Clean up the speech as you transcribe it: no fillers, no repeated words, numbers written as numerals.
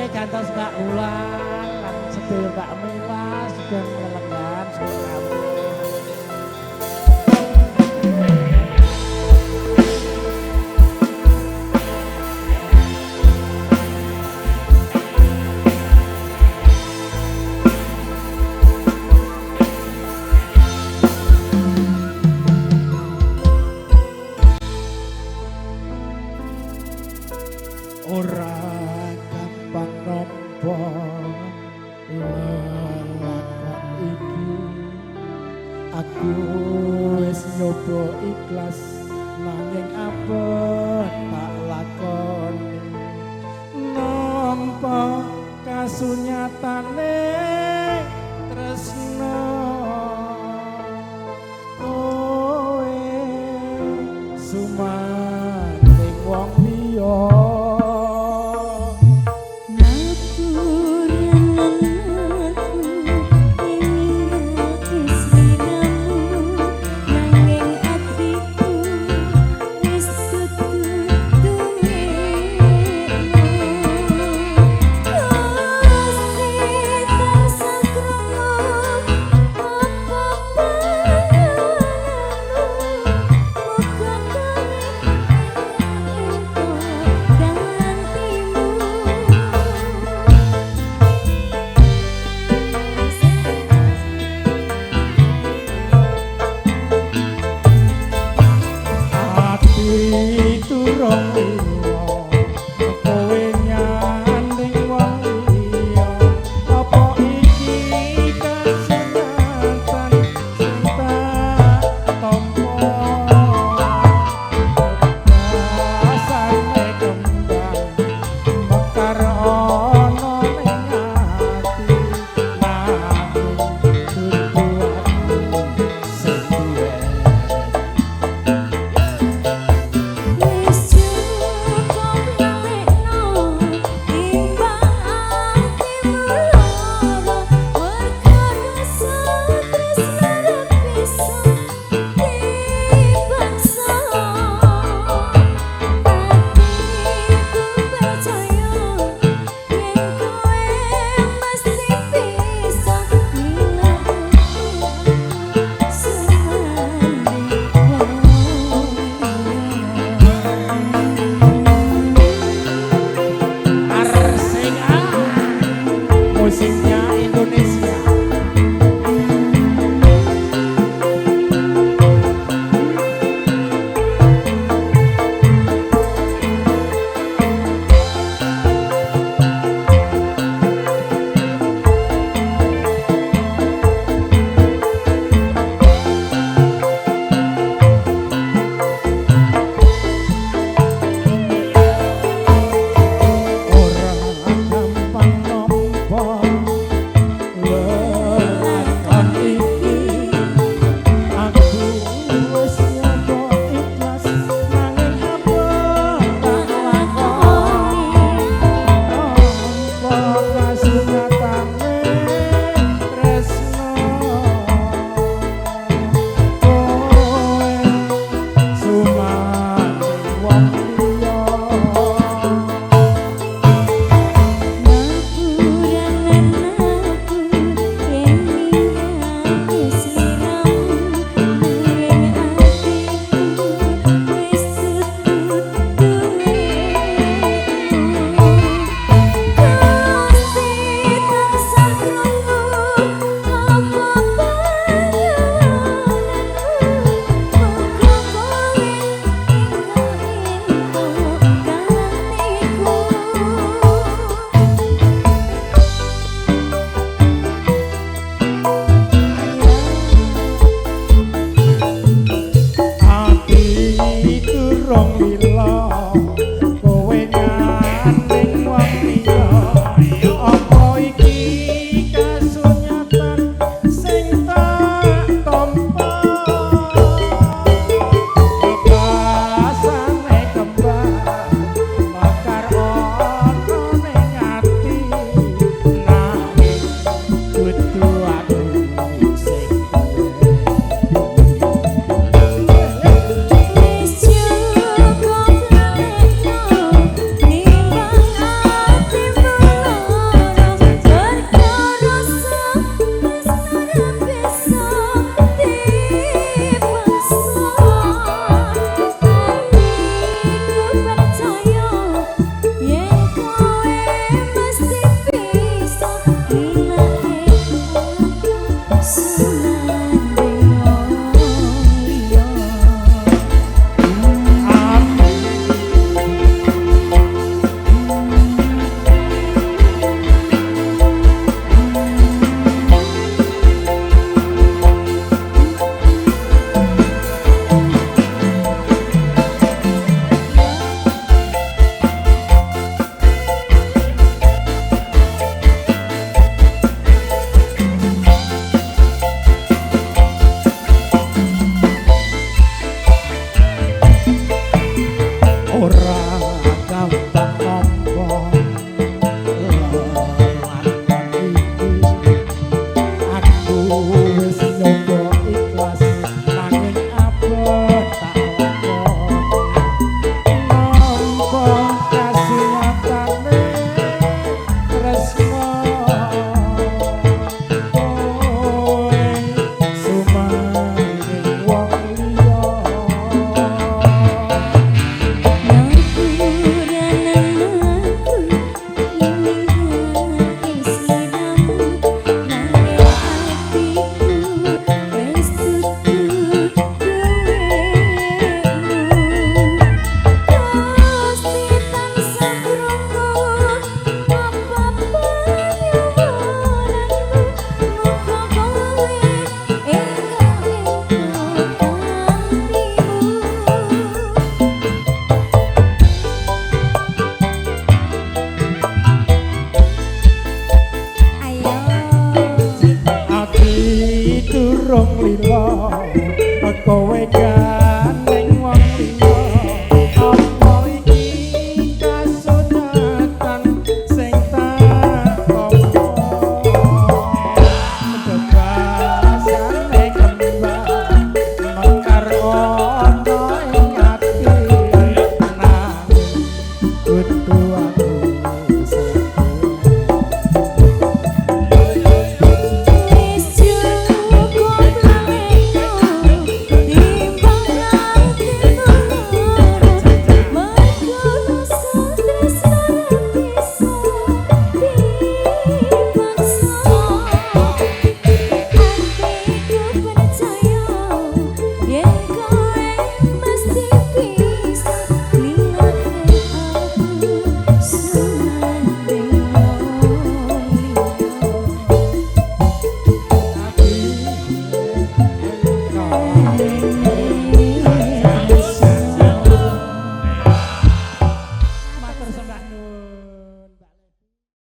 Oke, gantos Mbak Wulan lan sedaya Mbak Mila sugeng lelenggan sugeng rawuh. Ora gampang nampa lelakon iki, aku wis nyoba ikhlas nanging apa tak lakoni, nampa kasunyatane tresno kowe sumanding wong liya. Musiknya Indonesia. Ora gampang nampa lelakon iki, aku wis nyoba ikhlas nanging apa tak lakoni, nampa kasunyatane tresno kowe sumanding wong liya. Ati durung lila kowe nyanding wong liya, apa iki kasunyatan sing tak tampa, bebasane kembang mekar ana ning ati, nanging dudu aku sing Wis cukup lalekno nimbang atimu. Apabila kowe